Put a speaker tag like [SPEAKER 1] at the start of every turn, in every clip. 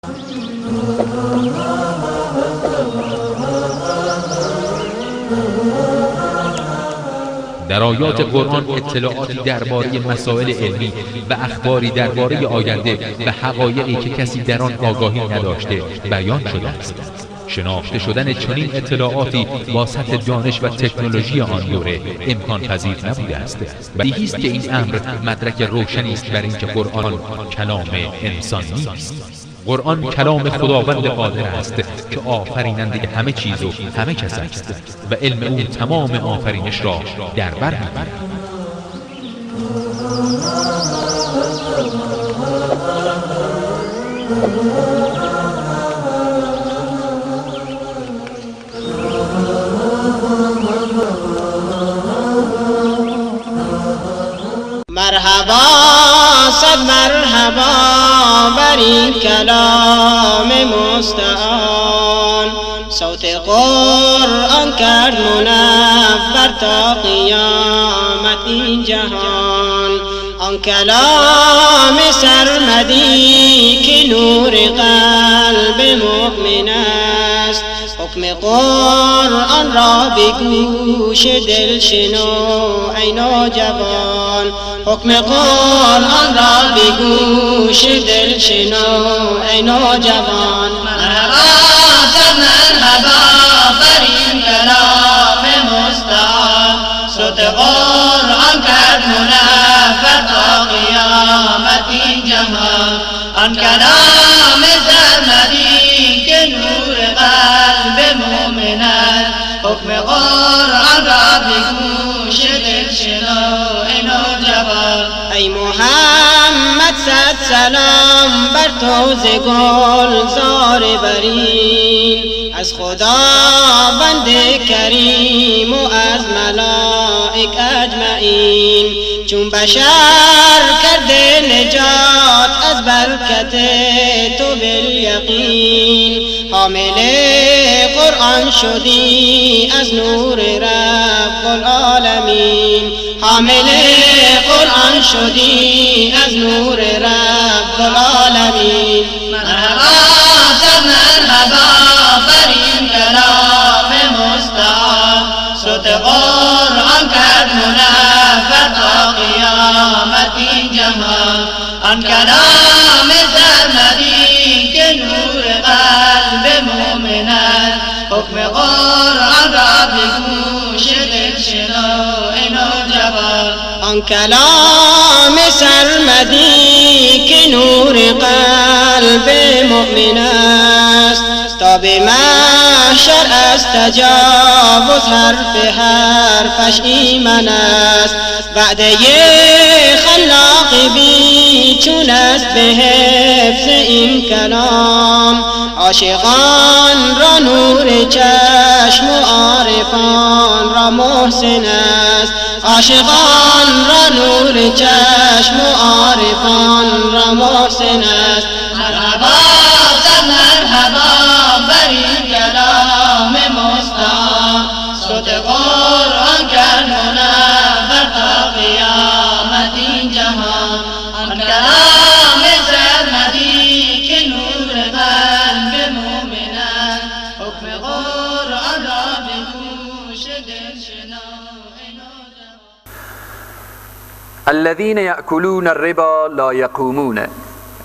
[SPEAKER 1] در آیات قرآن اطلاعاتی درباره مسائل علمی و اخباری درباره آینده و حقایقی که کسی در آن آگاهی نداشته بیان شده است. شناخته شدن چنین اطلاعاتی با سطح دانش و تکنولوژی آن دوره امکان پذیر نبوده است. بدیهی است که این امر مدرک روشنی است بر اینکه قرآن کلام انسان نیست. قرآن کلام خداوند قادر است که آفریننده همه چیز و همه کس است و علم او تمام آفرینش را در بر می‌گیرد.
[SPEAKER 2] مرحبا صد مرحبا بر این کلام مستعان، صوت قرآن کرد منور تا قیامت این جهان. آن کلام سرمدی که نور قلب مؤمن است، حکم قرآن را به گوش دل شنو ای نوجوان، حکم قرآن را به گوش دل شنو ای نوجوان.
[SPEAKER 3] مرحبا صد مرحبا بر این کلام مستعان، صوت قرآن کرد منور تا قیامت این جهان. آن کلام سرمدی که نور قلب مؤمن است، حکم قرآن را به گوش دل شنو ای نوجوان.
[SPEAKER 2] ای محمد صد سلام بر تو ز گلزار برین، از خداوند کریم و از ملائک اجمعین. چون بشر کرده نجات از برکت تو بالیقین، حامل قرآن شدی از نور رب العالمین، حامل قرآن شدی از نور رب العالمین.
[SPEAKER 3] مرحبا صد مرحبا بر این کلام مستعان، صوت قرآن کرد منور تا قیامت این جهان. آن کلام سرمدی که نور قلب مؤمن است، حکم قرآن را به گوش دل شنو ای نوجوان.
[SPEAKER 2] آن کلام سرمدی که نور قلب مؤمن است، تا به محشر از تجاوز حرف حرفش ایمن است. وعده خلاق بی چون است به حفظ این کلام، عاشقان را نور چشم و عارفان را محسن است، عاشقان را نور چشم و عارفان را محسن است.
[SPEAKER 3] مرحبا صد مرحبا بر این کلام مستعان، صوت قرآن کرد منور تا قیامت این جهان. آن کلام سرمدی که نور قلب مؤمن است، حکم قرآن را به گوش دل شنو ای نوجوان.
[SPEAKER 4] الذین یأکلون الربا لا یقومون.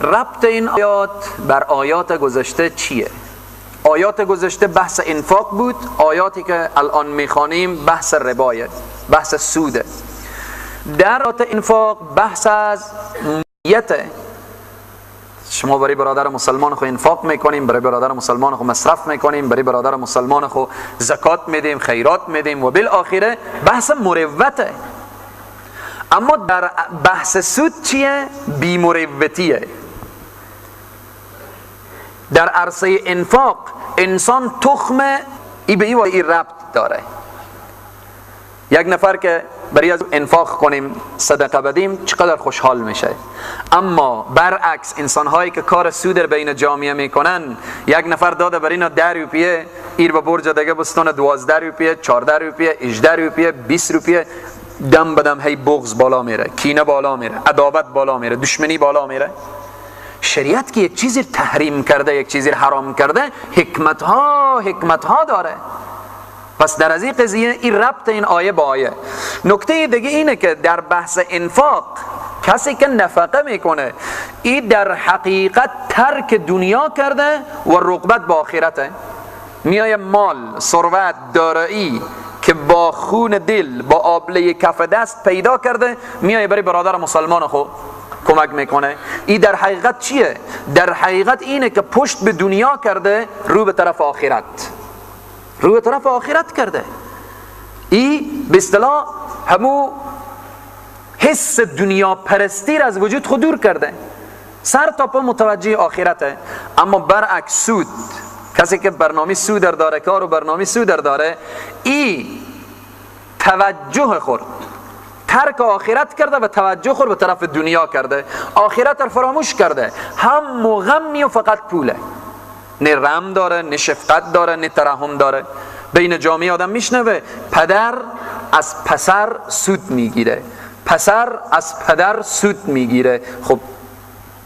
[SPEAKER 4] ربط این آیات بر آیات گذشته چیه؟ آیات گذشته بحث انفاق بود، آیاتی که الان میخوانیم بحث ربایه، بحث سوده. در آیات انفاق بحث از نیت. شما برای برادر مسلمان خو انفاق میکنیم، برای برادر مسلمان خو مصرف میکنیم، برای برادر مسلمان خو زکات میدیم، خیرات میدیم و بالآخره بحث مروته. اما در بحث سود چیه؟ بی‌مروتیه. در عرصه انفاق انسان تخم ای به ای و ای ربط داره. یک نفر که برای از انفاق کنیم صدقه بدیم چقدر خوشحال میشه، اما برعکس انسان هایی که کار سود بین جامعه میکنن، یک نفر داده برای اینا 10 روپیه، ایر به برج دیگه بستونه 12 روپیه، 14 روپیه، 18 روپیه، 20 روپیه، دم بدم هی بغض بالا میره، کینه بالا میره، عداوت بالا میره، دشمنی بالا میره. شریعت که یک چیزی تحریم کرده، یک چیزی حرام کرده، حکمت ها داره. پس در از این قضیه این ربط این آیه با آیه. نکته دیگه اینه که در بحث انفاق کسی که نفقه میکنه این در حقیقت ترک دنیا کرده و رغبت با آخرته. میای مال، ثروت، دارایی که با خون دل، با آبله کف دست پیدا کرده، میای برای برادر مسلمان خود کمک میکنه. این در حقیقت چیه؟ در حقیقت اینه که پشت به دنیا کرده، رو به طرف آخرت، رو به طرف آخرت کرده. این به اصطلاح همو حس دنیا پرستی را از وجود خود دور کرده، سر تا پا متوجه آخرته. اما برعکس سود، کسی که برنامه سود داره، کار و برنامه سود داره، ای توجه خورد ترک آخرت کرده و توجه خورد به طرف دنیا کرده، آخرت را فراموش کرده. هم و غمی و فقط پوله، نه رحم داره، نه شفقت داره، نه ترحم داره. بین جامعه آدم میشنوه پدر از پسر سود میگیره، پسر از پدر سود میگیره. خب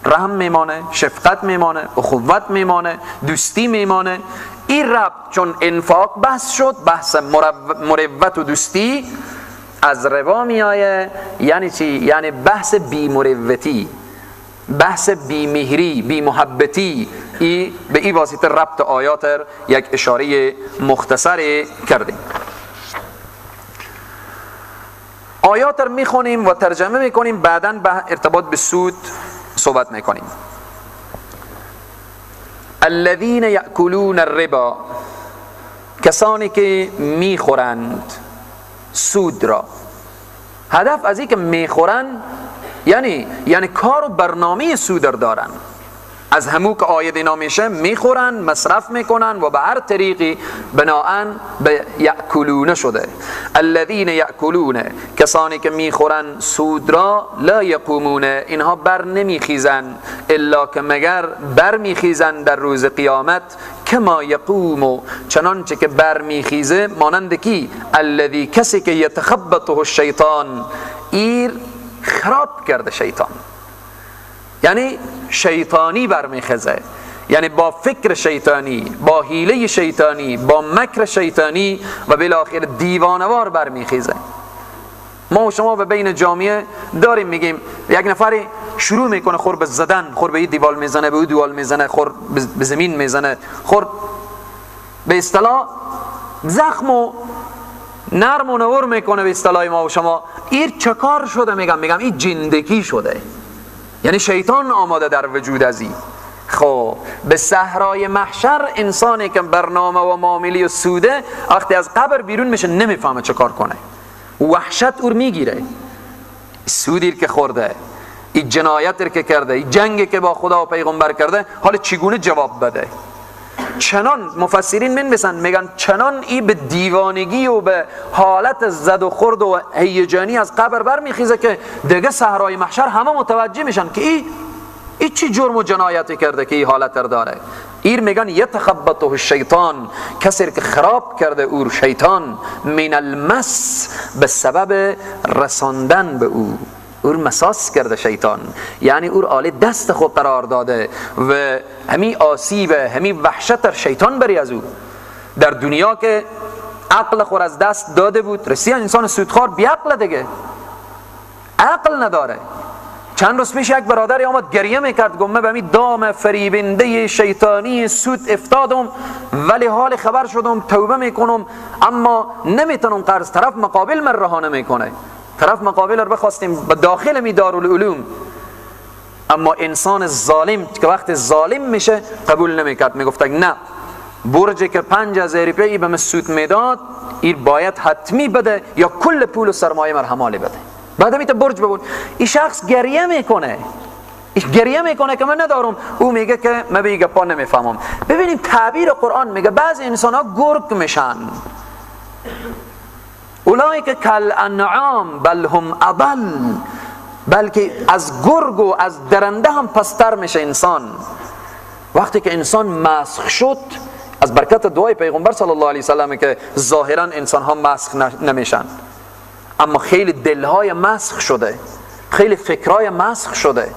[SPEAKER 4] رحم میمانه، شفقت میمانه، اخوت میمانه، دوستی میمانه. این ربط چون انفاق بحث شد، بحث مروت و دوستی از ربا میایه. یعنی چی؟ یعنی بحث بی مروتی، بحث بی مهری، بی محبتی. ای به این واسطه ربط آیات یک اشاره مختصر کردیم. آیات رو میخونیم و ترجمه میکنیم، بعداً به ارتباط به سود صحبت میکنیم. الذین یأکلون الربا، کسانی که میخورند سود را. هدف از این که میخورند یعنی کار و برنامه سود دارن، از همو که آید اینا میشه میخورن، مصرف میکنن و به هر طریقی بناهن به یأکلون شده. الذین یأکلون، کسانی که میخورن سود را، لا یقومون، اینها بر نمیخیزن، الا که مگر بر میخیزن در روز قیامت، کما یقوم، چنانچه که بر میخیزه، مانند کی؟ الذی، کسی که یتخبطه الشیطان، ایر خراب کرده شیطان، یعنی شیطانی برمیخزه، یعنی با فکر شیطانی، با حیله شیطانی، با مکر شیطانی و بالاخره دیوانوار برمیخیزه. ما و شما به بین جامعه داریم میگیم یک نفری شروع میکنه خور به زدن، خور به این دیوال میزنه، به اون دیوال میزنه، خور به زمین میزنه، خور به اصطلاح زخم و نرم و نور میکنه به اصطلاح ما و شما. این چه کار شده؟ میگم این جندگی شده، یعنی شیطان آماده در وجود از این. خب به صحرای محشر انسانی که برنامه و معاملی و سوده، وقتی از قبر بیرون میشه نمیفهمه چه کار کنه، وحشت او میگیره. سودی که خورده، این جنایت که کرده، این جنگی که با خدا و پیغمبر کرده، حالا چگونه جواب بده؟ چنان مفسرین منویسن میگن چنان ای به دیوانگی و به حالت زد و خورد و هیجانی از قبر برمیخیزه که دیگه صحرای محشر همه متوجه میشن که ای چی جرم و جنایتی کرده که ای حالت داره. ایر میگن یتخبطه الشیطان، کسی که خراب کرده اور شیطان، من المس، به سبب رساندن به او، اور مساس کرده شیطان، یعنی اور آله دست خود قرار داده و همی آسیب، همی وحشت در شیطان بری از او. در دنیا که عقل خود از دست داده بود، رسیدن انسان سودخوار بی عقل دیگه، عقل نداره. چند روز پیش یک برادری آمد گریه میکرد، گفت من به می دام فریبنده شیطانی سود افتادم، ولی حال خبر شدم، توبه میکنم، اما نمیتونم، قرض طرف مقابل من رها نمیکنه. طرف مقابل رو بخواستیم به داخل می دارالعلوم، اما انسان ظالم که وقت ظالم میشه قبول نمیکرد، میگفت نه، برجی که 5000 روپیه به من سود میداد، این باید حتمی بده یا کل پول و سرمایه من حماله بده، بعد میته برج ببون. این شخص گریه میکنه، گریه میکنه که من ندارم، او میگه که من به این گپا نمیفهمم. ببینیم تعبیر قرآن میگه بعضی انسان ها گرگ میشن، اولئک کالانعام بل هم اضل، بلکه از گرگ و از درنده هم پستر میشه انسان. وقتی که انسان مسخ شد، از برکت دعای پیغمبر صلی الله علیه وسلم که ظاهرا انسان ها مسخ نمیشن، اما خیلی دلهای مسخ شده، خیلی فکرهای مسخ شده.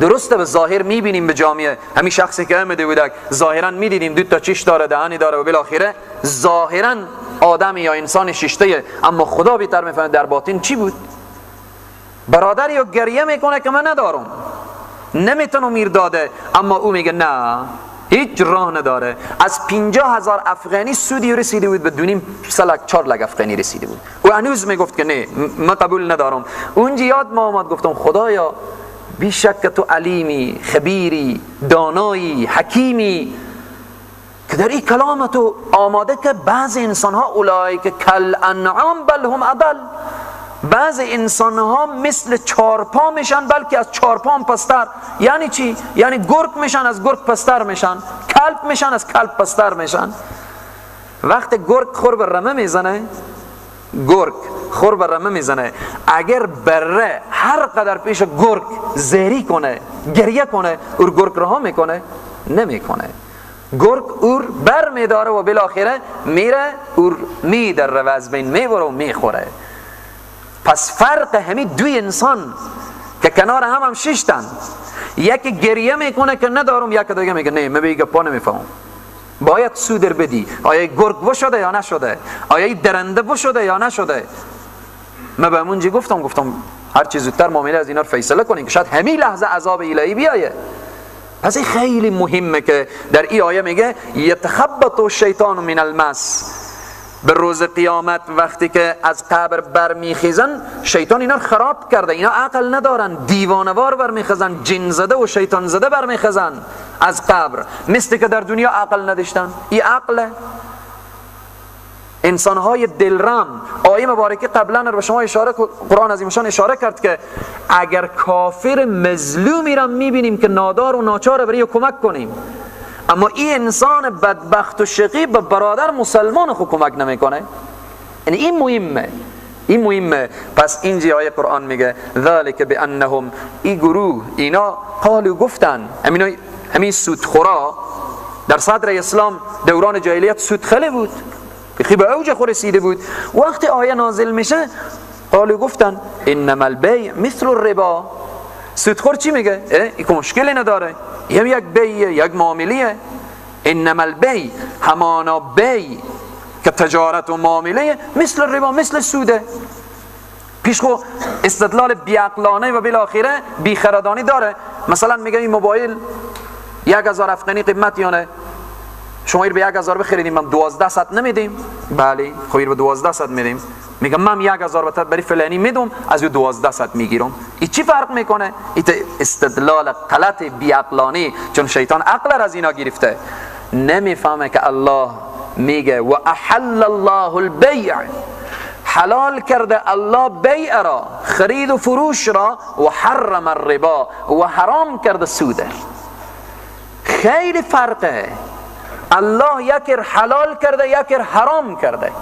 [SPEAKER 4] درسته به ظاهر میبینیم به جامعه، همین شخصی که آمده بودک ظاهرا میدیدیم دو تا چش داره، دهانی داره و بالاخره ظاهرا آدم یا انسان ششته، اما خدا بهتر میفهمه در باطن چی بود. برادر یا گریه میکنه که من ندارم، نمیتونم میر داده، اما او میگه نه هیچ راه نداره. از 50,000 افغانی سودی رسیده بود به 2.5 4 لک افغانی رسیده بود. او هنوز میگفت که نه من قبول ندارم. اونجا یاد ما آمد، گفتم خدایا بیشک تو علیمی، خبیری، دانایی، حکیمی که در این کلام تو آماده که بعض انسان ها اولئک کل انعام بل هم اضل، بعض انسان ها مثل چارپا میشن بلکه از چارپا هم پستر. یعنی چی؟ یعنی گرگ میشن از گرگ پستر میشن، کلب میشن از کلب پستر میشن. وقت گرگ خور به رمه میزنه، گرگ خور به رمه میزنه، اگر بره هر قدر پیش گرگ زهری کنه، گریه کنه، اور گرگ رها میکنه؟ نمیکنه. گرگ اور بر میداره و بالاخره میره اور میدره و از بین میبره و میخوره. پس فرق همین دوی انسان که کنار هم هم ششتن، یکی گریه میکنه که ندارم، یکی دیگه میگه نه من به گپا نمیفهمم، باید سودر بدی، آیا گرگ بشده یا نشده، آیا درنده بشده یا نشده. من به همونجی گفتم هر چیز زودتر معامله از اینا رو فیصله کنیم که شاید همین لحظه عذاب الهی بیایه. پس این خیلی مهمه که در این آیه میگه یتخبط الشیطان من المس، به روز قیامت وقتی که از قبر برمیخیزن شیطان اینا خراب کرده، اینا عقل ندارن، دیوانوار برمیخیزن، جن زده و شیطان زده برمیخیزن از قبر، مثل که در دنیا عقل نداشتن. این عقل انسانهای دلرم. آیه مبارکه قبلا رو به شما اشاره، قرآن عظیمشان اشاره کرد که اگر کافر مظلومی را میبینیم که نادار و ناچار برای کمک کنیم، اما این انسان بدبخت و شقی به برادر مسلمان خود کمک نمیکنه. یعنی این مهمه، این مهمه. پس اینجا آیه قرآن میگه ذالک بانهم، این گروه اینا قالو گفتن، همین سودخورا در صدر اسلام دوران جاهلیت سود خیلی بود، خیلی به اوج خود رسیده بود. وقتی آیه نازل میشه قالو گفتن انما البیع مثل الربا. سودخور چی میگه؟ این مشکلی نداره، این یک بیعه، یک معامله. انما البیع، همانا بیع که تجارت و معامله، مثل الربا، مثل سوده. پیش خو استدلال بیعقلانه و بالاخره بیخردانی داره. مثلا میگه این موبایل 1000 افغانی قیمت یانه، شما این به 1000 بخریدیم من 1200 نمیدیم. بله خب این به 1200 میدیم. میگم من 1000 بتر برای فلانی میدم، از او 1200 میگیرم. این چی فرق میکنه؟ این استدلال غلط بیعقلانی، چون شیطان عقل را از اینا گرفته. نمیفهمه که الله میگه و احل الله البیع، حلال کرده الله بیع را، خرید و فروش را، و حرم الربا، و حرام کرده سوده. خیلی فرقه. الله یکی حلال کرده یکی حرام کرده.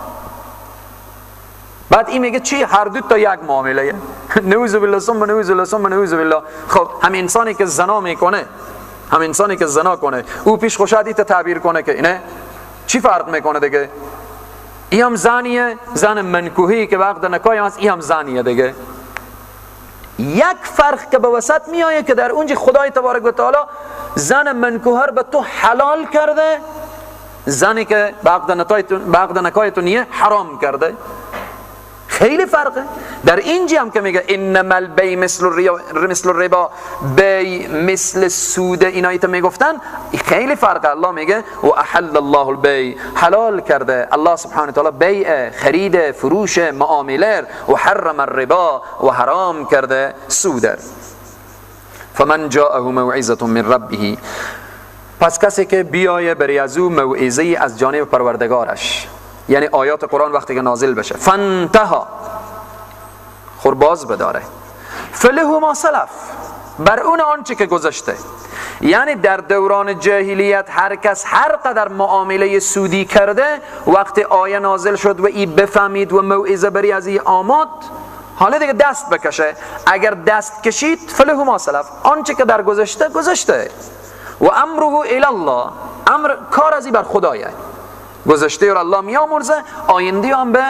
[SPEAKER 4] بعد این میگه چی؟ هر دو تا یک معامله. نعوذ بالله ثم نعوذ بالله ثم نعوذ بالله. خب هم انسانی که زنا میکنه، هم انسانی که زنا کنه، او پیش خوشادی تعبیر کنه که اینه چی فرق میکنه دیگه؟ این هم زانیه، زن منکوهی که وقت نکاح هست، این هم زانیه دیگه. یک فرق که به وسط میآید که در اونجا خدای تبارک و تعالی زن منکوه به تو حلال کرده، زنی که به عقد نکاح تو نیه حرام کرده. خیلی فرقه. در اینجا هم که میگه انما البیع مثل الربا، بیع مثل سود، اینایی تا میگفتن خیلی فرقه. الله میگه و احل الله البیع، حلال کرده الله سبحانه و تعالی بیع، خرید، فروش، معامله، و حرم الربا، و حرام کرده سود. فمن جاءه موعظه من ربه، پس کسی که بیایه بری از او موعظه از جانب پروردگارش، یعنی آیات قرآن وقتی که نازل بشه، فانتها، خور باز بداره، فله ما سلف، بر اون آنچه که گذشته. یعنی در دوران جاهلیت هر کس هر قدر معامله سودی کرده، وقتی آیه نازل شد و ای بفهمید و موعظه بری از ای آمد، حالا دیگه دست بکشه. اگر دست کشید فله ما سلف، آنچه که در گذشته گذشته، و امره الی الله، امر کار از ای بر خدایه، گذشته رو الله میامرزه، آینده هم به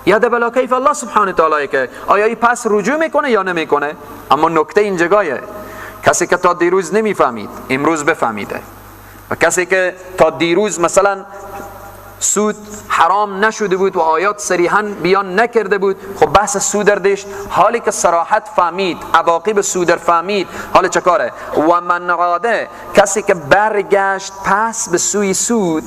[SPEAKER 4] ید بلا کیف الله سبحانه تعالی که آیا ای پس رجوع میکنه یا نمیکنه. اما نکته اینجایه کسی که تا دیروز نمیفهمید امروز بفهمیده، و کسی که تا دیروز مثلا سود حرام نشده بود و آیات صریحا بیان نکرده بود، خب بحث سود داشت، حالی که صراحت فهمید، عواقب سود فهمید، حالا چه کاره؟ و من عاده، کسی که برگشت پس به سوی سود،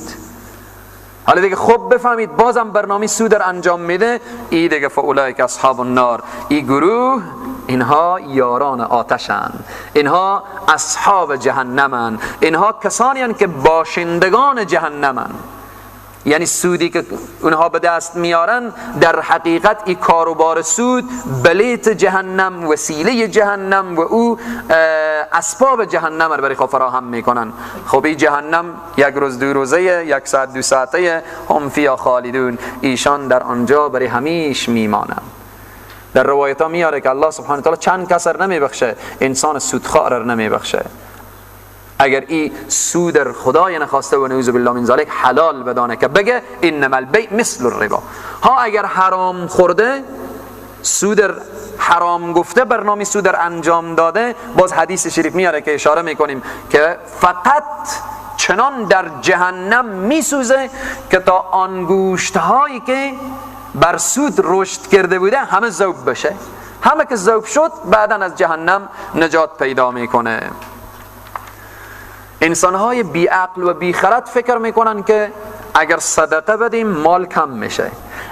[SPEAKER 4] حالا دیگه خب بفهمید بازم برنامه سود انجام میده، ای دیگه فاولئک اصحاب النار، ای گروه اینها یاران آتشن، اینها اصحاب جهنمن، اینها کسانی هستند که باشندگان جهنمن. یعنی سودی که اونها به دست میارن در حقیقت ای کاروبار سود بلیت جهنم، وسیله جهنم و او اسباب جهنم رو برای خود فراهم میکنن. خب این جهنم یک روز دو روزه، یک ساعت دو ساعته، هم فیها خالدون، ایشان در آنجا برای همیش میمانند. در روایت ها میاره که الله سبحانه و تعالی چند کس را نمیبخشه، انسان سودخوار را نمیبخشه. اگر ای سود خدای نخواسته و نعوذ بالله من ذلک حلال بدانه که بگه انما البیع مثل الربا. ها اگر حرام خورده، سود حرام گفته، برنامه سود انجام داده، باز حدیث شریف میاره که اشاره میکنیم که فقط چنان در جهنم میسوزه که تا آن گوشت هایی که بر سود رشد کرده بوده همه ذوب بشه، همه که ذوب شد بعدا از جهنم نجات پیدا میکنه. انسان‌های بی عقل و بی خرد فکر میکنن که اگر صدقه بدیم مال کم میشه،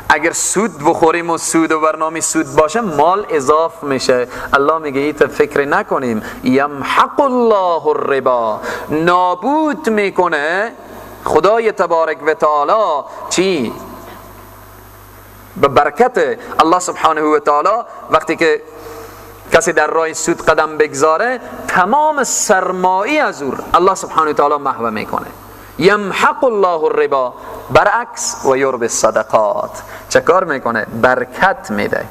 [SPEAKER 4] اگر سود بخوریم و سود و برنامه سود باشه مال اضاف میشه. الله میگه ایت فکر نکنیم، یمحق الله الربا، نابود میکنه خدای تبارک و تعالی چی؟ به برکت الله سبحانه و تعالی وقتی که کسی در راه سود قدم بگذاره تمام سرمایه از او الله سبحانه و تعالی محو میکنه. یمحق الله الربا، برعکس و یربی الصدقات، چه کار میکنه؟ برکت میده،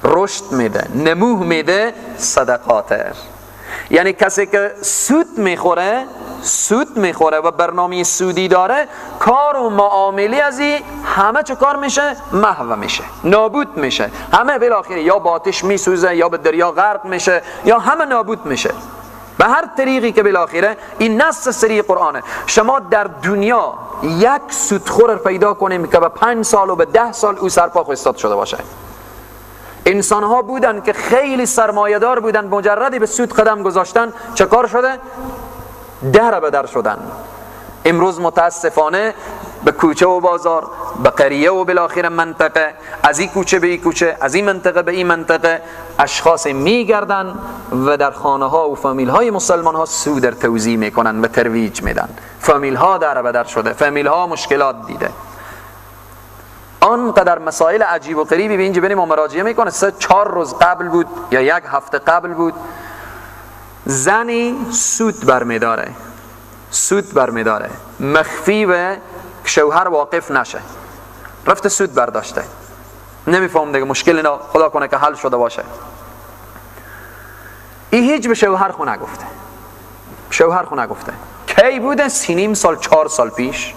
[SPEAKER 4] رشد میده، نموه میده صدقات. یعنی کسی که سود میخوره، سود میخوره و برنامه سودی داره، کار و معامله از این همه چه کار میشه؟ محو میشه، نابود میشه، همه بالاخره یا با آتش میسوزه یا به دریا غرق میشه یا همه نابود میشه به هر طریقی که بالاخره. این نص سری قرآنه. شما در دنیا یک سودخور پیدا کنیم که به 5 سال و به 10 سال او سرپا استاد شده باشه. انسان ها بودن که خیلی سرمایه دار بودن، مجردی به سود قدم گذاشتن، چه کار شده؟ در به در شدن. امروز متاسفانه به کوچه و بازار، به قریه و بالاخره منطقه، از این کوچه به این کوچه، از این منطقه به این منطقه اشخاص میگردن و در خانه ها و فامیل های مسلمان ها سود در توزیع میکنن و ترویج میدن. فامیل ها در به در شده، فامیل ها مشکلات دیده. آنقدر مسائل عجیب و غریبی به اینجا بریم ما مراجعه میکنه. 3-4 روز قبل بود یا یک هفته قبل بود، زنی سود برمیداره، سود برمیداره مخفی و شوهر واقف نشه، رفته سود برداشته، نمیفهم دیگه مشکل اینا، خدا کنه که حل شده باشه. این هیچ به شوهر خو نگفته، شوهر خو نگفته. کی بوده؟ 3.5 سال 4 سال پیش،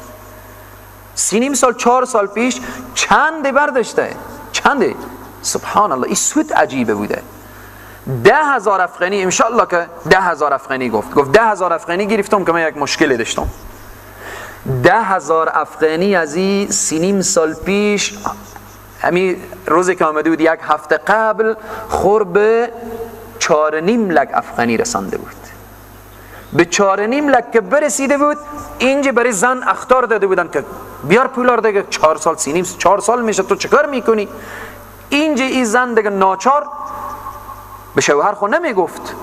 [SPEAKER 4] 3.5 سال 4 سال پیش چند برداشته، چنده؟ سبحان الله، این سود عجیبه بوده. 10,000 افغانی، انشالله که 10,000 افغانی گفت 10,000 افغانی گرفتم که من یک مشکلی داشتم. 10,000 افغانی از این 3.5 سال پیش، همین روزی که آمده بود یک هفته قبل، خور به 4.5 لک افغانی رسانده بود. به 4.5 لک که برسیده بود، اینجا برای زن اخطار داده بودن که بیار پولار دیگه، 4 سال 3.5 4 سال میشه تو چیکار میکنی؟ اینجا این زن دیگه ناچار به شوهر خو نمیگفت.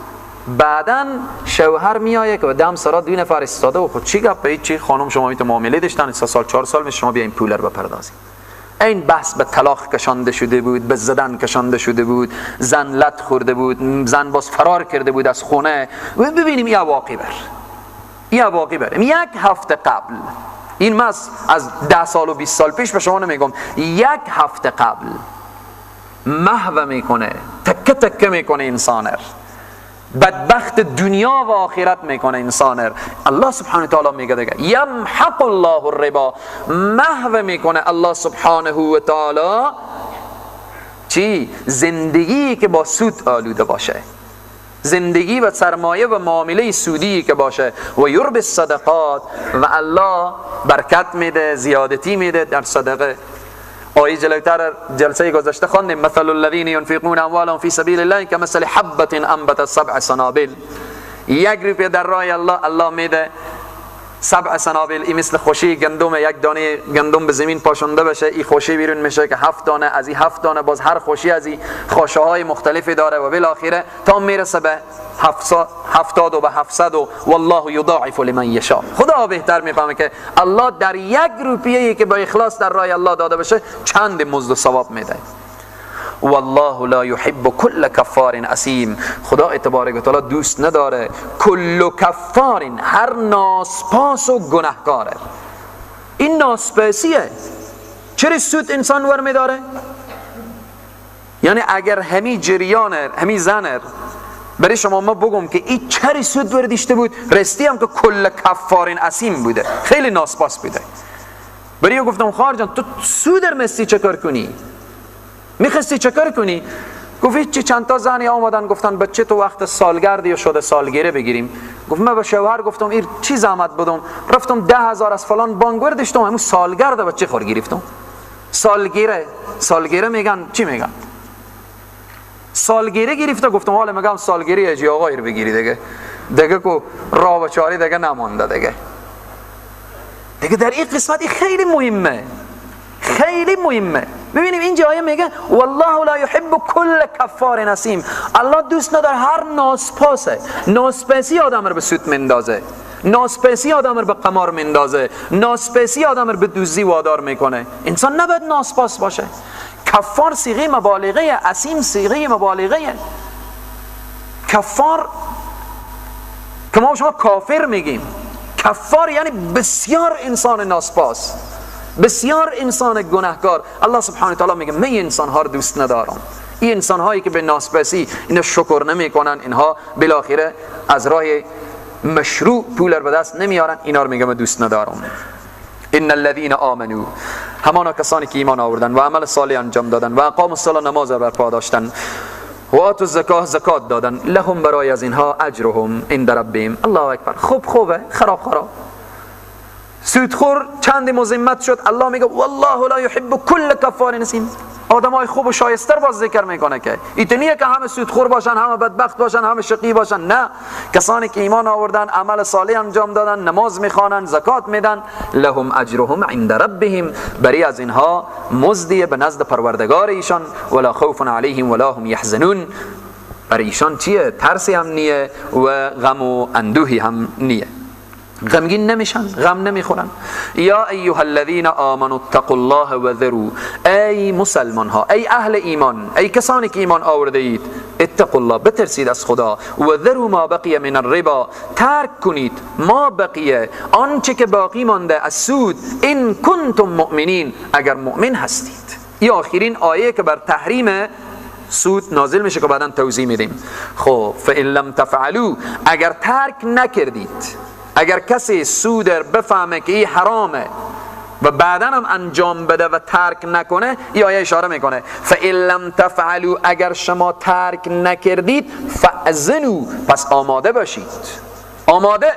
[SPEAKER 4] بعدن شوهر میایه که دم سرا 2 نفر استاده و خود چی گپه چی خانم شما میتو معامله داشتن 3 سال 4 سال میشه، شما بیا این پول رو بپردازید. این بحث به طلاق کشانده شده بود، به زدن کشانده شده بود، زن لط خورده بود، زن باز فرار کرده بود از خونه. ببینیم این واقعی بر، این واقعی بر یک هفته قبل، این مس از 10 سال و 20 سال پیش به شما نمیگم، یک هفته قبل محو میکنه، تکه تکه میکنه انسانر، بدبخت دنیا و آخرت میکنه انسانر. الله سبحانه و تعالی میگه دیگه یمحق الله الربا، محو میکنه الله سبحانه و تعالی چی؟ زندگی که با سود آلوده باشه. زندگی و سرمایه و معامله سودی که باشه. و یربی الصدقات، و الله برکت میده، زیادتی میده در صدقه. آیه جلوتر جلسه گذشته خواندیم، مثل الذین ينفقون اموالهم فی سبیل الله كمثل حبة انبتت سبع سنابل. یک روپیه در راه الله، الله میده سبع سنابل. این مثل خوشی گندم، یک دانه گندم به زمین پاشنده بشه، این خوشی بیرون میشه که 7 دانه، از این 7 دانه باز هر خوشی از این خوشه های مختلفی داره و بالاخره تا میرسه به 70 و به 700 و والله یضاعف لمن یشاء. خدا بهتر میفهمه که الله در یک روپیه که با اخلاص در راه الله داده بشه چند مزد و ثواب میده. والله لا يحب كل کفار اثیم. خدا تبارک و تعالی دوست نداره کل کفار، هر ناسپاس و گناهکاره. این ناسپاسیه. چرا سود انسان ور میداره؟ یعنی اگر همی جریانر، همی زنر برای شما ما بگم که این چرا سود وردیشته بود، رستی هم که کل کفار اثیم بوده، خیلی ناسپاس بوده. برای گفتم خواهر جان تو سود مستی چه کار کنی؟ میخواستی چه کار کنی؟ گفت چی، چند تا زنی آمدن گفتن بچه تو وقت سالگرد یا شده سالگیره بگیریم. گفت من به شوهر گفتم این چی زحمت بدم، رفتم 10,000 از فلان بانک وردشتم، همون سالگرد بچه خور گرفتم. سالگیره، سالگیره میگن چی میگن؟ سالگیره گرفته. گفتم حالا میگم سالگیره اجی آقای رو بگیری دیگه، دیگه کو راه و چاری دیگه نمانده دیگه. دیگه در این قسمت خیلی مهمه، خیلی مهمه. ببینیم اینجا آیه میگه والله لا يحب كل کفار نسیم. الله دوست نداره هر ناسپاسه. ناسپاسی آدم رو به سود مندازه، ناسپاسی آدم رو به قمار مندازه، ناسپاسی آدم رو به دزدی وادار میکنه. انسان نباید ناسپاس باشه. کفار صیغه مبالغه، اسیم صیغه مبالغه. کفار که ما شما کافر میگیم، کفار یعنی بسیار انسان ناسپاس، بسیار انسان گناهکار. الله سبحانه و تعالی میگه من انسان ها رو دوست ندارم. این انسان هایی که به ناسپاسی اینا شکر نمیکنن، اینها بالاخره از راه مشروع پول رو به دست نمیارن، اینا رو میگه من دوست ندارم. ان الذين آمنوا، همانا کسانی که ایمان آوردن و عمل صالح انجام دادن و اقاموا الصلاه، نماز را برپا داشتن، و آتوا الزکاه، زکات دادن، لهم، برای از اینها، اجرهم عند ربهم. الله اکبر. خوب خوبه، خراب خراب. سودخور چند مذمت شد، الله میگه والله لا يحب كل کفار نسیم. آدمای خوب و شایسته باز ذکر میکنه که ایتنیه که همه سودخور باشن، همه بدبخت باشن، همه شقی باشن. نه، کسانی که ایمان آوردن، عمل صالح انجام دادن، نماز میخوانن، زکات میدن، لهم اجرهم عند ربهم، بری از اینها مزدی به نزد پروردگار ایشان، ولا خوف علیهم ولا هم یحزنون. برای ایشان چیه؟ ترسی هم نیه و غم و اندوهی هم نیه، غمگین نمیشن، غم نمیخورن. یا ایها الذین آمنوا اتقوا الله وذروا، ای مسلمان ها، ای اهل ایمان، ای کسانی که ایمان آورده اید، اتقوا الله، بترسید از خدا، وذروا ما بقی من الربا، ترک کنید ما بقیه، آنچه که باقی مانده از سود، ان کنتم مؤمنین، اگر مؤمن هستید. این آخرین آیه که بر تحریم سود نازل میشه که بعدا توضیح میدیم. خب فان لم تفعلوا، اگر ترک نکردید، اگر کسی سود بفهمه که این حرامه و بعدا هم انجام بده و ترک نکنه، این آیه اشاره میکنه فَإِنْ لَمْ تَفْعَلُوا، اگر شما ترک نکردید، فَأْذِنُوا، پس آماده باشید. آماده،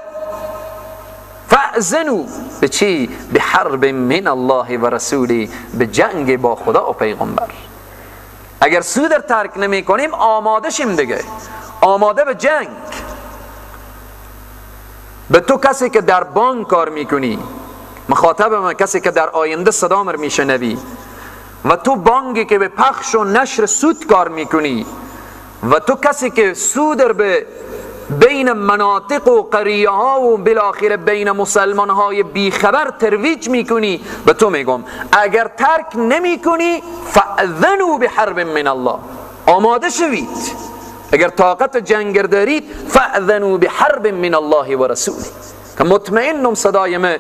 [SPEAKER 4] فَأْذِنُوا به چی؟ به حرب من الله و رسولی، به جنگ با خدا و پیغمبر. اگر سود ترک نمی کنیم آماده شیم دیگه، آماده به جنگ. به تو کسی که در بانک کار میکنی، مخاطب من کسی که در آینده صدام رو میشنوی، و تو بانکی که به پخش و نشر سود کار میکنی، و تو کسی که سود رو به بین مناطق و قریه ها و بالاخره بین مسلمان های بیخبر ترویج میکنی، به تو میگم اگر ترک نمیکنی فاذنوا بحرب من الله، آماده شوید. اگر طاقت جنگ دارید فاذنوا بحرب من الله و رسوله، که مطمئنم صدای من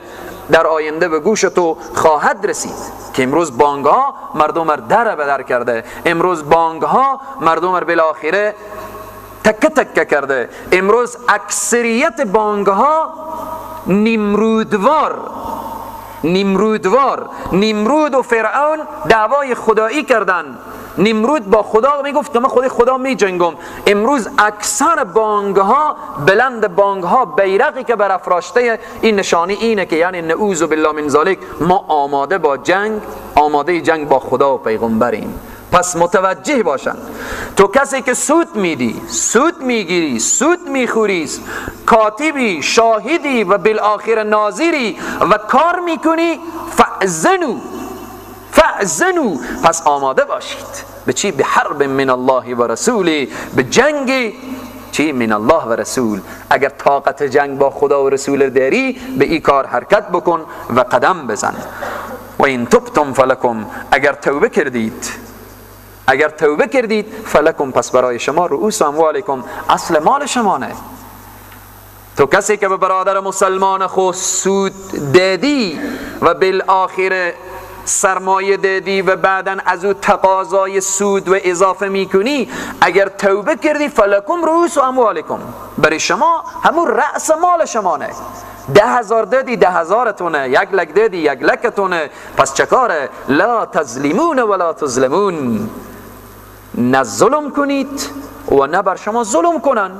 [SPEAKER 4] در آینده به گوش تو خواهد رسید. که امروز بانک ها مردم را در به در کرده، امروز بانک ها مردم را بالاخره تکه تکه کرده، امروز اکثریت بانک ها نمرودوار، نمرودوار، نمرود و فرعون دعوای خدایی کردن، نمرود با خدا میگفت که من خود خدا میجنگم. امروز اکثر بانک ها، بلند بانک ها، بیرقی که برافراشته، این نشانی اینه که یعنی نعوذ بالله من ذالک، ما آماده با جنگ، آماده جنگ با خدا و پیغمبریم. پس متوجه باشن، تو کسی که سود میدی، سود میگیری، سود میخوری، کاتبی، شاهدی و بالآخر ناظری و کار میکنی، فأذنوا فأذنوا، پس آماده باشید به چی؟ به حرب من الله و رسوله، به جنگ چی؟ من الله و رسول. اگر طاقت جنگ با خدا و رسول داری، به این کار حرکت بکن و قدم بزن. و این تبتم فلکم، اگر توبه کردید، اگر توبه کردید، فلکم، پس برای شما رؤوس اموالکم، اصل مال شما نه. تو کسی که به برادر مسلمان خود سود دادی و بالآخر سرمایه دادی و بعدا از او تقاضای سود و اضافه میکنی، اگر توبه کردی فلکم رؤوس اموالکم، برای شما همون رأس مال شما نه. 10,000 دادی 10,000 تونه، 1 لک دادی 1 لکتونه. پس چه کاره؟ لا تظلمون ولا تظلمون، نه ظلم کنید و نه بر شما ظلم کنن.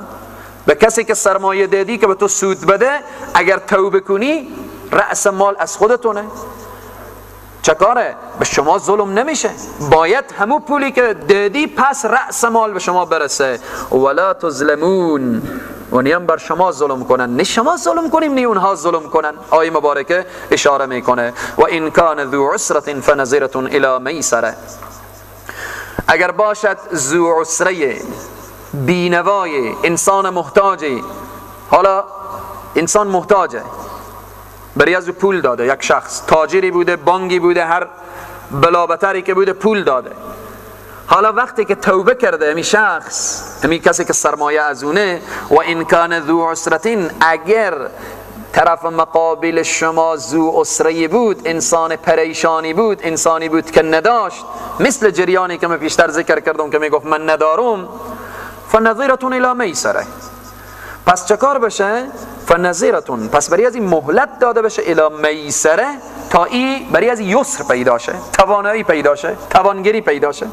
[SPEAKER 4] به کسی که سرمایه دادی که به تو سود بده، اگر توبه کنی رأس مال از خودتونه. چه کاره؟ به شما ظلم نمیشه، باید همون پولی که دادی پس رأس مال به شما برسه. ولا تظلمون، و نیم بر شما ظلم کنن، نه شما ظلم کنیم نه اونها ظلم کنن. آیه مبارکه اشاره میکنه و این کان ذو عسرة فنظیرة الی میسره، اگر باشد ذو عسره، بینوای، انسان محتاجی. حالا انسان محتاجه، برای از پول داده، یک شخص تاجری بوده، بانگی بوده، هر بلابتری که بوده پول داده. حالا وقتی که توبه کرده همی شخص، همی کسی که سرمایه از اونه، و این کان ذو عسرتین، اگر طرف مقابل شما ذو عسره بود، انسان پریشانی بود، انسانی بود که نداشت، مثل جریانی که من پیشتر ذکر کردم که میگفت من ندارم، فنظیرتون الی میسره، پس چه کار بشه؟ فنظیرتون، پس برای از این مهلت داده بشه الی میسره، تا ای برای از یسر پیدا شه، توانایی پیدا شه، توانگری پیدا شه.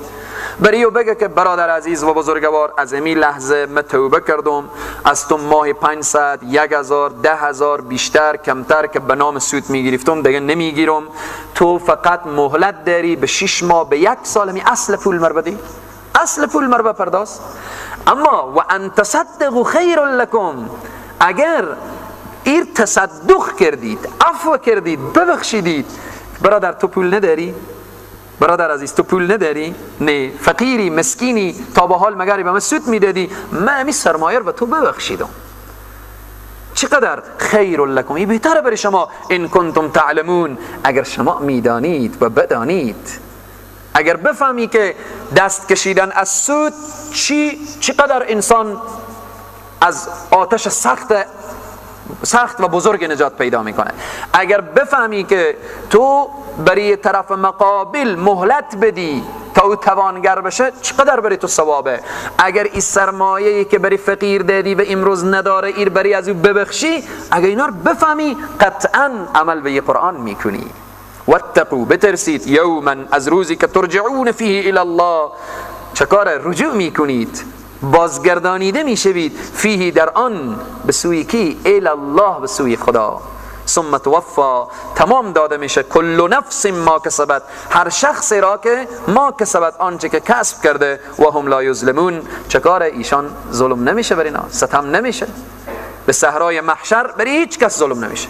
[SPEAKER 4] برای او بگه که برادر عزیز و بزرگوار، از این لحظه من توبه کردم، از تو ماه 500، 1000، 10,000 بیشتر کمتر که به نام سود میگرفتم دیگه نمیگیرم، تو فقط مهلت داری به 6 ماه، به 1 سال، می اصل پول مر بدی، اصل پول مر بپرداز. اما و ان تصدقوا خیر لکم، اگر ایر تصدق کردید، عفو کردید، ببخشیدید، برادر تو پول نداری، برادر عزیز تو پول نداری، نه فقیری مسکینی، تا به حال مگری به من سود میدادی، من همی سرمایه رو به تو ببخشیدم، چقدر خیر لکم، این بهتره برای شما، ان کنتم تعلمون، اگر شما میدانید و بدانید، اگر بفهمی که دست کشیدن از سود چقدر انسان از آتش سخت و بزرگ نجات پیدا میکنه، اگر بفهمی که تو برای طرف مقابل مهلت بدی تا او توانگر بشه، چقدر برای تو ثوابه. اگر این سرمایه‌ای که برای فقیر دادی و امروز نداره ایر برای از او ببخشی، اگر اینا رو بفهمی قطعا عمل به قرآن میکنی. واتقوا، بترسید، یوما، از روزی که ترجعون فیه الی الله، چکار رجوع میکنید، بازگردانیده میشوید، فیه در آن، به سوی کی؟ الی الله، به سوی خدا. ثم توفا، تمام داده میشه، کل نفس ما کسبت، هر شخص را که ما کسبت، آنچه که کسب کرده، و هم لا یظلمون، چکار ایشان ظلم نمیشه، بر اینا ستم نمیشه، به صحرای محشر بر هیچ کس ظلم نمیشه.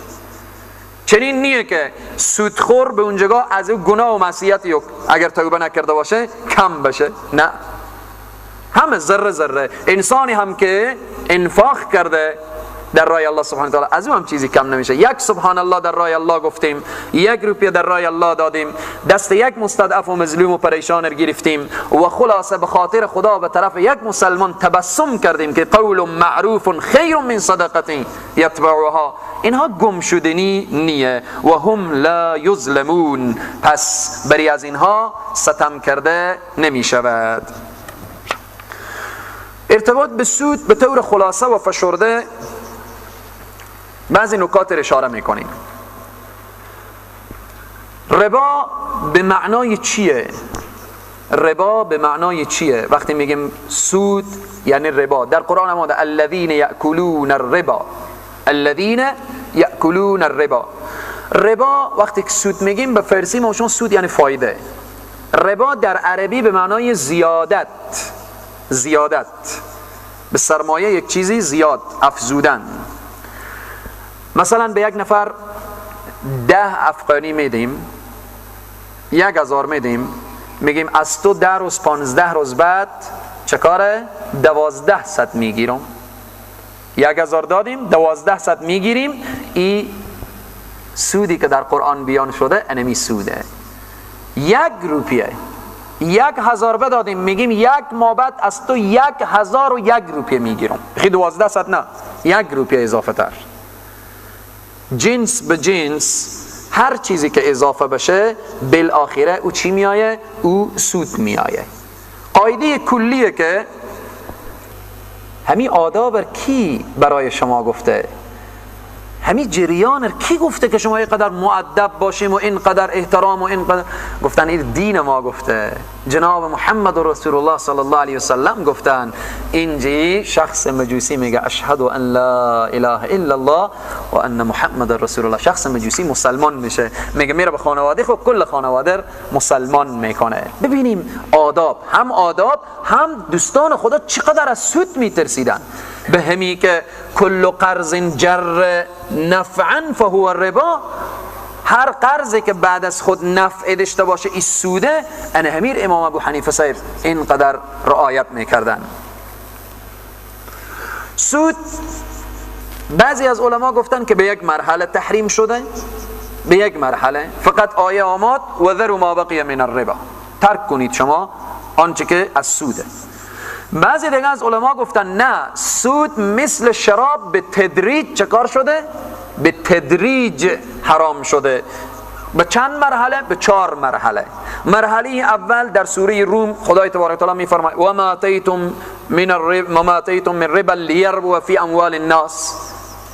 [SPEAKER 4] چنین نیه که سودخور به اونجا از او گناه و معصیت اگر توبه نکرده باشه کم بشه، نه، همه ذره ذره. انسانی هم که انفاق کرده در راه الله سبحانه وتعالی، از او هم چیزی کم نمیشه. یک سبحان الله در راه الله گفتیم، 1 روپیه در راه الله دادیم، دست یک مستضعف و مظلوم و پریشان گرفتیم و خلاصه به خاطر خدا به طرف یک مسلمان تبسم کردیم که قول معروف خیر من صدقه یتبعها، اینها گم شدنی نیه. و هم لا یظلمون، پس بری از اینها ستم کرده نمی شود. ارتباط به سود به طور خلاصه و فشرده بعضی نکات را اشاره میکنیم. ربا به معنای چیه؟ ربا به معنای چیه؟ وقتی میگیم سود یعنی ربا، در قرآن آمده الذین یأکلون الربا، الذین یأکلون الربا. ربا وقتی که سود میگیم به فارسی ما شما سود یعنی فایده. ربا در عربی به معنای زیادت، زیادت به سرمایه یک چیزی زیاد افزودن. مثلا به یک نفر 10 افغانی میدیم، 1000 میدیم، میگیم از تو 10 روز 15 روز بعد چه کاره؟ 1200 میگیرم. 1000 دادیم 1200 میگیریم. این سودی که در قرآن بیان شده انمی سوده. 1 روپیه 1000 بدادیم، میگیم یک ماه بعد از تو 1001 روپیه میگیرم. خیلی 1200 نه، 1 روپیه اضافه تر. جنس به جنس هر چیزی که اضافه بشه بالآخره او چی میایه؟ او سود میایه. قاعده کلیه که همین آداب کی برای شما گفته، همین جریان کی گفته که شما اینقدر مؤدب باشیم و اینقدر احترام و اینقدر؟ گفتن این دین ما گفته، جناب محمد رسول الله صلی الله علیه وسلم گفتن. اینجی شخص مجوسی میگه اشهد ان لا اله الا الله و ان محمد رسول الله. شخص مجوسی مسلمان میشه، میگه میره به خانواده خود، کل خانواده مسلمان میکنه. ببینیم آداب، هم آداب هم دوستان خدا چقدر از سود میترسیدن. به همی که کل قرض جر نفعا فهو الربا، هر قرضی که بعد از خود نفع داشته باشه این سوده. انا همیر امام ابو حنیفه صاحب اینقدر رعایت میکردن. سود بعضی از علما گفتن که به یک مرحله تحریم شده، به یک مرحله فقط آیه آمد و ذروا ما بقی من الربا، ترک کنید شما آنچه که از سوده. بعضی دیگه از علما گفتن نه، سود مثل شراب به تدریج چکار شده؟ به تدریج حرام شده. به چند مرحله؟ به 4 مرحله. مرحله اول در سوره روم خدای تبارک و تعالی میفرماید و ما آتیتم من الربا ما آتیتم من ربا لیربو فی اموال الناس،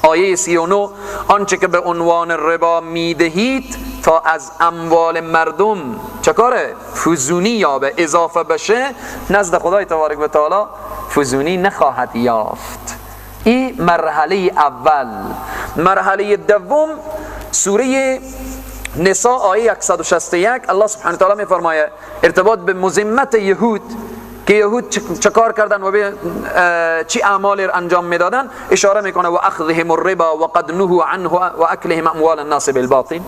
[SPEAKER 4] آیه 39، آنچه که به عنوان ربا میدهید تا از اموال مردم چکاره؟ فزونی یابه، اضافه بشه، نزد خدای تبارک و تعالی فزونی نخواهد یافت. این مرحله اول. مرحله دوم سوره نساء آیه 161 الله سبحانه و تعالی میفرماید ارتباط به مذمت یهود که یهود چه کار کردن و به چی اعمال انجام میدادن اشاره میکنه و اخذهم الربا وقد نهوا عنه و اکلهم اموال الناس بالباطل.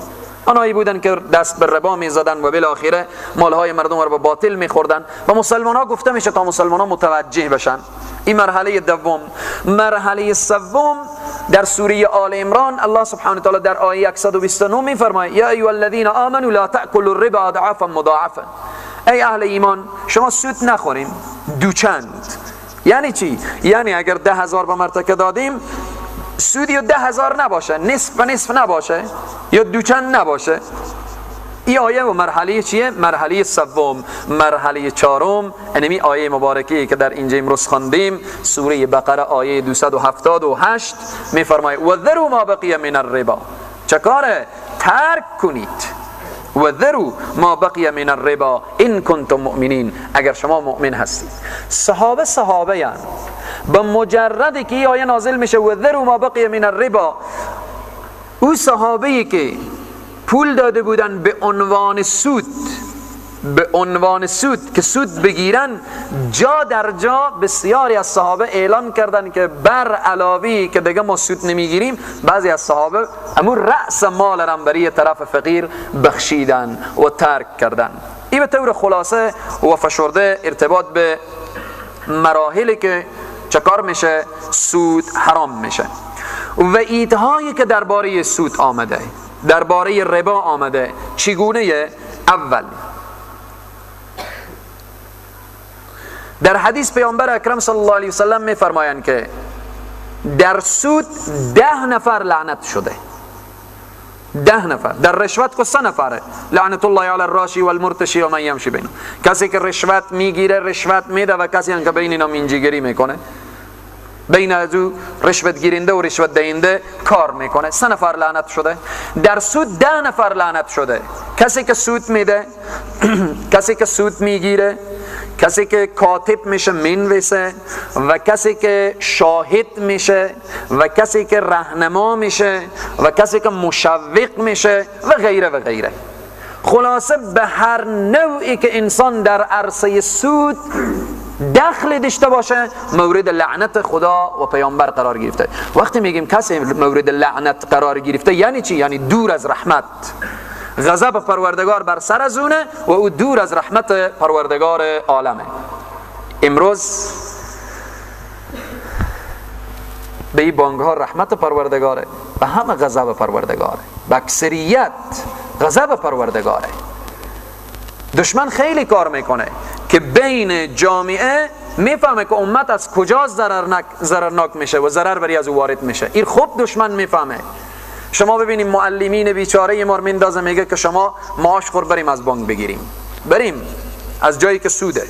[SPEAKER 4] آنهایی بودن که دست به ربا میزدن و بالاخره مالهای مردم رو به باطل میخوردن و مسلمان ها گفته میشه تا مسلمان ها متوجه بشن. این مرحله دوم. مرحله سوم در سوره آل عمران الله سبحانه و تعالی در آیه 129 میفرماید یا ایها الذین آمنوا لا تأکلوا الربا اضعافا مضاعفا، ای اهل ایمان شما سود نخورین دوچند. یعنی چی؟ یعنی اگر 10,000 به مرتکه دادیم سودی 10,000 نباشه، نصف و نصف نباشه یا دوچند نباشه. این آیه و مرحله چیه؟ مرحله سوم. مرحله چهارم انمی آیه مبارکه که در اینجا امروز خواندیم سوره بقره آیه 278 میفرماید و ذروا ما بقی من الربا. چه کاره؟ ترک کنید. و ذروا ما بقی من الربا ان کنتم مؤمنین، اگر شما مؤمن هستید. صحابه صحابه یان به مجرد که این آیه نازل میشه و ذروا ما بقی من الربا، او صحابه که پول داده بودن به عنوان سود، به عنوان سود که سود بگیرن، جا در جا بسیاری از صحابه اعلان کردن که بر علاوه که دیگه ما سود نمیگیریم، بعضی از صحابه امور رأس مال را برای طرف فقیر بخشیدن و ترک کردن. این به طور خلاصه و فشرده ارتباط به مراحلی که چکار میشه؟ سود حرام میشه. و ایدهایی که درباره سود آمده، درباره ربا آمده، چگونه؟ اول در حدیث پیامبر اکرم صلی الله علیه وسلم میفرمایند که در سود 10 نفر لعنت شده، 10 نفر. در رشوت که 3 نفره، لعنت الله علی الراشی والمرتشی و من یمشی بینه، کسی که رشوت میگیره رشوت میده و کسی هم که بین اینا منجیگری میکنه، بین از او رشوت گیرنده و رشوت دهنده کار میکنه. 3 نفر لعنت شده. در سود 10 نفر لعنت شده، کسی که سود میده، کسی که سود میگیره، کسی که کاتب میشه مینویسه، و کسی که شاهد میشه، و کسی که رهنما میشه، و کسی که مشوق میشه و غیره و غیره. خلاصه به هر نوعی که انسان در عرصه سود دخل داشته باشه مورد لعنت خدا و پیامبر قرار گرفته. وقتی میگیم کسی مورد لعنت قرار گرفته یعنی چی؟ یعنی دور از رحمت، غضب پروردگار بر سر از اونه و او دور از رحمت پروردگار عالمه. امروز به این بانک ها رحمت پروردگاره، به همه غضب پروردگاره، به اکثریت غضب پروردگاره. دشمن خیلی کار میکنه که بین جامعه میفهمه که امت از کجا ضررناک میشه و ضرر بری از او وارد میشه. این خوب دشمن میفهمه. شما ببینیم معلمین بیچاره ما رو میندازه، میگه که شما معاش خور بریم از بانک بگیریم، بریم از جایی که سوده.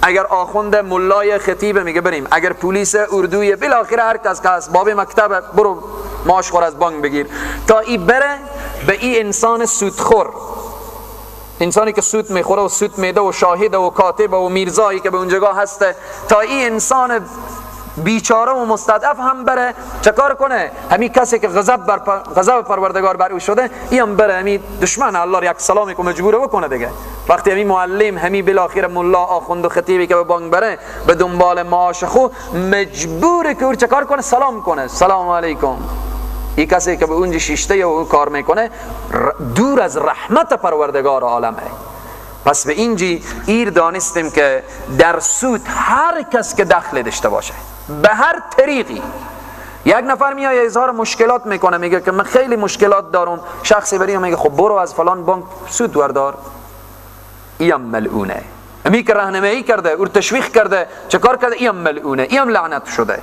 [SPEAKER 4] اگر آخوند ملای خطیبه میگه بریم، اگر پلیس اردوی، بالاخره هر کس که هست باب مکتب، برو معاش خور از بانک بگیر. تا ای بره به ای انسان سودخور، انسانی که سود میخوره و سود میده و شاهد و کاتب و میرزایی که به اونجا هسته، تا ای انسان بیچاره و مستضعف هم بره چه کار کنه؟ همین کسی که غضب پروردگار بر او شده، این هم بره همین دشمن الله یک سلامی که مجبوره بکنه دیگه. وقتی همین معلم، همین بالاخره ملا، آخوند و خطیبی که به بانک بره به دنبال معاش خو، مجبوره که او چه کار کنه؟ سلام کنه، سلام علیکم. این کسی که به اونجا شیشته و او کار میکنه دور از رحمت پروردگار عالمه. پس به اینجی ایر دانستیم که در سود هر کس که دخل داشته باشه به هر طریقی، یک نفر میاد اظهار مشکلات میکنه، میگه که من خیلی مشکلات دارم، شخصی بریم میگه خب برو از فلان بانک سود وردار، ایم ملعونه. امی که راهنمایی کرده، او تشویق کرده، چه کار کرده، ایم ملعونه، ایم لعنت شده.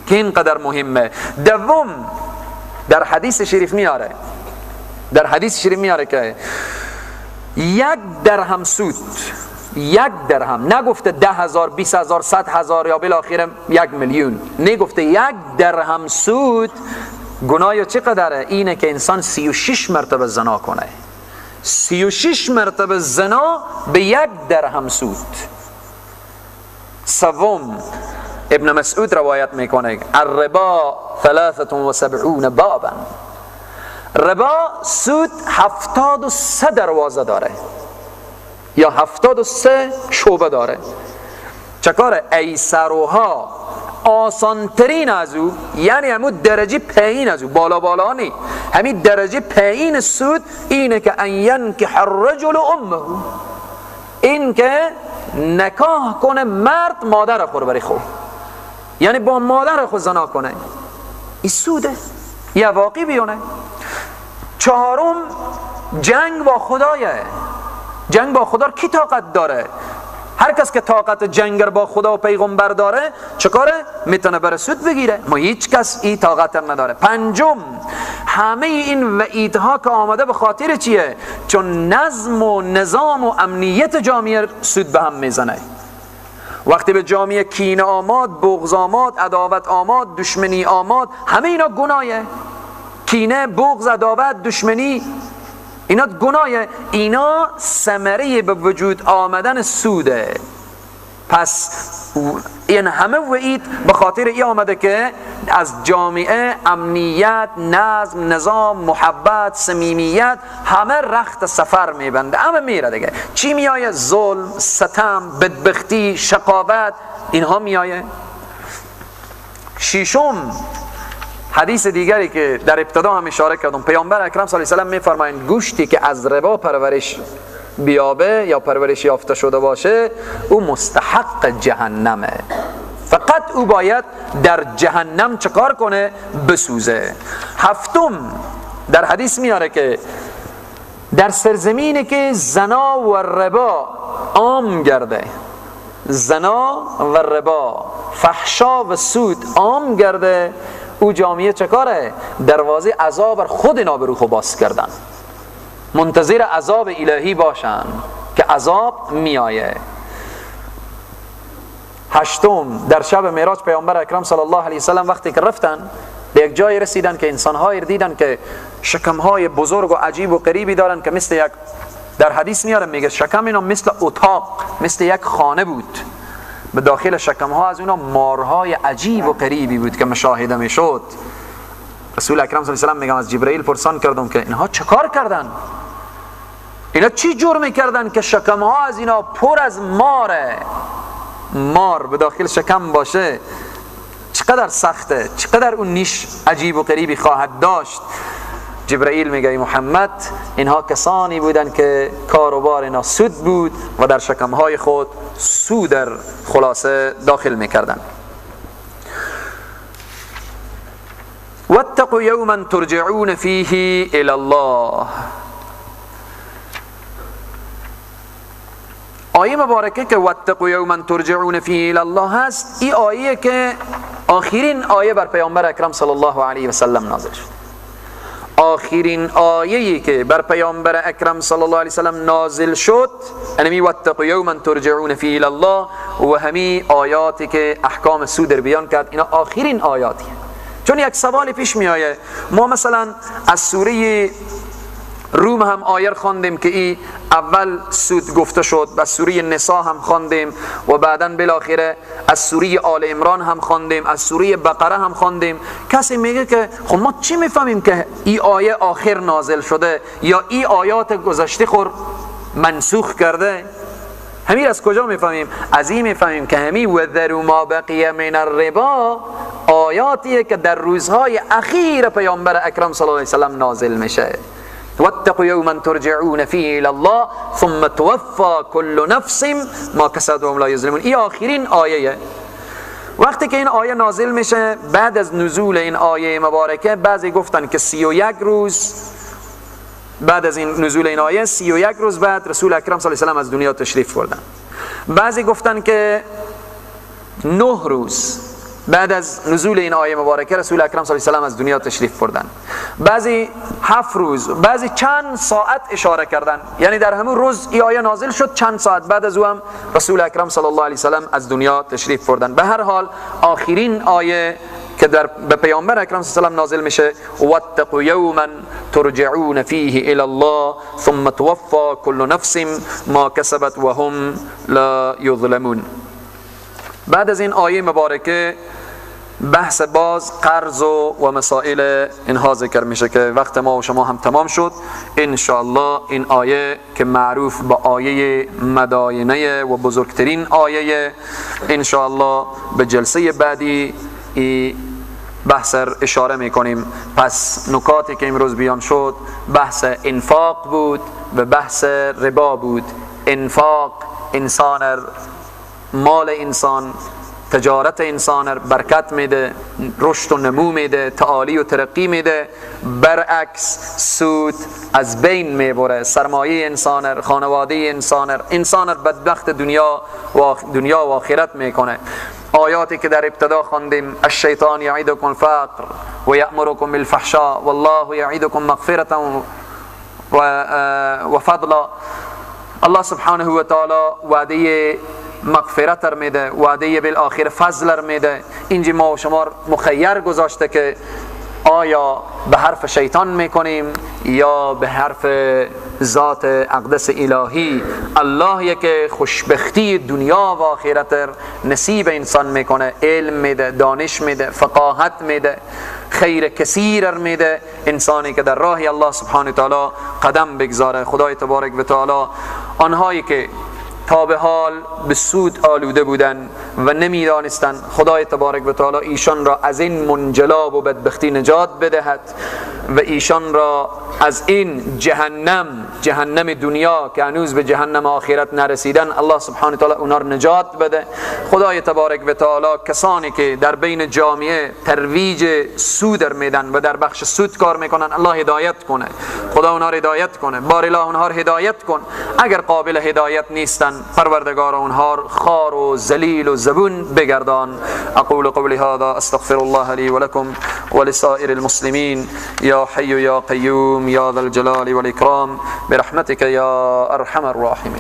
[SPEAKER 4] که اینقدر مهمه. دوم در حدیث شریف میاره، در حدیث شریف میاره که 1 درهم سود، 1 درهم، نگفته 10,000، 20,000، 100,000 یا بالاخره 1 میلیون، نگفته 1 درهم سود گناه چقدره؟ اینه که انسان 36 مرتبه زنا کنه. 36 مرتبه زنا به 1 درهم سود. سوم ابن مسعود روایت میکنه الربا 73 بابا، ربا سود 73 دروازه داره یا 73 شعبه داره. چکاره؟ ایسروها، آسانترین از او، یعنی همون درجه پایین از او، بالا بالا نی، همین درجه پایین سود اینه که ان ینکح الرجل امه، این که نکاح کنه مرد مادر خود برای خود، یعنی با مادر خود زنا کنه، این سوده یا واقعی بیونه. چهارم جنگ با خدایه. جنگ با خدا کی طاقت داره؟ هر کس که طاقت جنگ با خدا و پیغمبر داره چه کاره؟ میتونه بره سود بگیره. ما هیچ کس این طاقت نداره. پنجم همه این وعیدها که آمده به خاطر چیه؟ چون نظم و نظام و امنیت جامعه سود به هم میزنه. وقتی به جامعه کینه آماد، بغض آماد، عداوت آماد، دشمنی آماد، همه اینا گناهه. کینه، بغض، عداوت، دشمنی، اینا گناهه، اینا ثمره به وجود آمدن سوده. پس این همه وعید به خاطر ای آمده که از جامعه امنیت، نظم، نظام، محبت، صمیمیت همه رخت سفر میبنده، همه میره دیگه. چی میایه؟ ظلم، ستم، بدبختی، شقاوت، اینها میایه. ششم حدیث دیگری که در ابتدا هم اشاره کردم، پیامبر اکرم صلی الله علیه و سلم میفرمایند گوشتی که از ربا پرورش بیابه یا پرورش یافته شده باشه او مستحق جهنمه. فقط او باید در جهنم چکار کنه؟ بسوزه. هفتم در حدیث میاره که در سرزمینی که زنا و ربا عام گرده، زنا و ربا، فحشا و سود عام گرده، او جامعه چکاره؟ دروازه عذاب بر خود اینا به روح باز کردن، منتظر عذاب الهی باشن که عذاب میایه. هشتم در شب معراج پیامبر اکرم صلی الله علیه وسلم وقتی که رفتن به یک جای رسیدن که انسان‌هایی دیدن که شکم‌های بزرگ و عجیب و غریبی دارن که مثل یک در حدیث میاره میگه شکم اینا مثل اتاق، مثل یک خانه بود. به داخل شکم ها از اونا مارهای عجیب و غریبی بود که مشاهده میشد. رسول اکرم صلی الله علیه و سلم میگم از جبرئیل پرسان کردم که اینها چه کار کردن؟ اینا چی جرم کردن که شکم ها از اینا پر از ماره؟ مار به داخل شکم باشه چقدر سخته، چقدر اون نیش عجیب و غریبی خواهد داشت. جبرئیل میگه محمد اینها کسانی بودن که کاروبار اینا سود بود و در شکمهای خود سود در خلاصه داخل میکردن. واتقوا یوما ترجعون فیه الی الله. آیه مبارکه که واتقوا یوما ترجعون فیه الی الله هست، این آیه که آخرین آیه بر پیامبر اکرم صلی الله علیه و سلم نازل شد. آخرین آیه‌ای که بر پیامبر اکرم صلی الله علیه و سلم نازل شد انمی واتقوا یوما ترجعون فیه الی الله و همی آیاتی که احکام سود در بیان کرد، اینا آخرین آیاتی. چون یک سوال پیش می آیه، ما مثلا از سوره روم هم آیه خواندیم که ای اول سود گفته شد، و سوره نساء هم خواندیم و بعدا بالاخره از سوره آل عمران هم خواندیم، از سوره بقره هم خواندیم. کسی میگه که خب ما چی میفهمیم که ای آیه آخر نازل شده یا ای آیات گذشته خور منسوخ کرده؟ همین از کجا میفهمیم؟ از این میفهمیم که همین وذروا ما بقی من الربا آیاتیه که در روزهای اخیر پیامبر اکرم صلی الله علیه و سلم نازل میشه. واتقوا یوما ترجعون فیه الی الله ثم توفى كل نفس ما کسبت وهم لا یظلمون. این آخرین آیه. وقتی که این آیه نازل میشه، بعد از نزول این آیه مبارکه بعضی گفتن که 31 روز بعد از این نزول این آیه، 31 روز بعد رسول اکرم صلی الله علیه و سلم از دنیا تشریف بردن. بعضی گفتن که 9 روز بعد از نزول این آیه مبارکه رسول اکرم صلی الله علیه و سلم از دنیا تشریف بردن. بعضی 7 روز، بعضی چند ساعت اشاره کردن، یعنی در همون روز این آیه نازل شد، چند ساعت بعد از او هم رسول اکرم صلی الله علیه و سلم از دنیا تشریف بردن. به هر حال آخرین آیه که در به پیامبر اکرم صلی الله علیه و سلم نازل میشه واتقوا یوما ترجعون فیه الی الله ثم توفى كل نفس ما کسبت وهم لا یظلمون. بعد از این آیه مبارکه بحث باز قرض و مسائل اینها ذکر میشه که وقت ما و شما هم تمام شد. انشاءالله این آیه که معروف با آیه مداینه و بزرگترین آیه، انشاءالله به جلسه بعدی ای بحث اشاره میکنیم. پس نکاتی که امروز بیان شد بحث انفاق بود و بحث ربا بود. انفاق انسان، مال انسان، تجارت انسان برکت میده، رشد و نمو میده، تعالی و ترقی میده. برعکس سود از بین میبره سرمایه انسان، خانواده انسان، انسان بدبخت دنیا و آخرت میکنه. آیاتی که در ابتدا خواندیم الشیطان یعیدکم الفقر و یأمرکم بالفحشاء والله یعیدکم مغفرة و فضلا. الله سبحانه و تعالی وعده مغفرت ر میده، وعده بالآخر فضل ر میده. اینجا ما و شما مخیر گذاشته که آیا به حرف شیطان میکنیم یا به حرف ذات اقدس الهی الله که خوشبختی دنیا و آخرت نصیب انسان میکنه، علم میده، دانش میده، فقاهت میده، خیر کثیر میده انسانی که در راه الله سبحانه تعالی قدم بگذاره. خدای تبارک و تعالی آنهایی که تا به حال به سود آلوده بودن و نمیدانستند، خدای تبارک و تعالی ایشان را از این منجلاب و بدبختی نجات بدهد و ایشان را از این جهنم، جهنم دنیا که هنوز به جهنم آخرت نرسیدن، الله سبحانه تعالی اونا را نجات بده. خدای تبارک و تعالی کسانی که در بین جامعه ترویج سود میدن و در بخش سود کار میکنن، الله هدایت کنه. خدا اونها را هدایت کنه. بار الله اونها را هدایت کن. اگر قابل هدایت نیستن، پروردگار اونها را خار و ذلیل و زبون بگردان. اقول قولی هذا استغفر الله لي ولكم ولسائر المسلمين يا حي يا قيوم يا ذا الجلال والإكرام برحمتك يا أرحم الراحمين.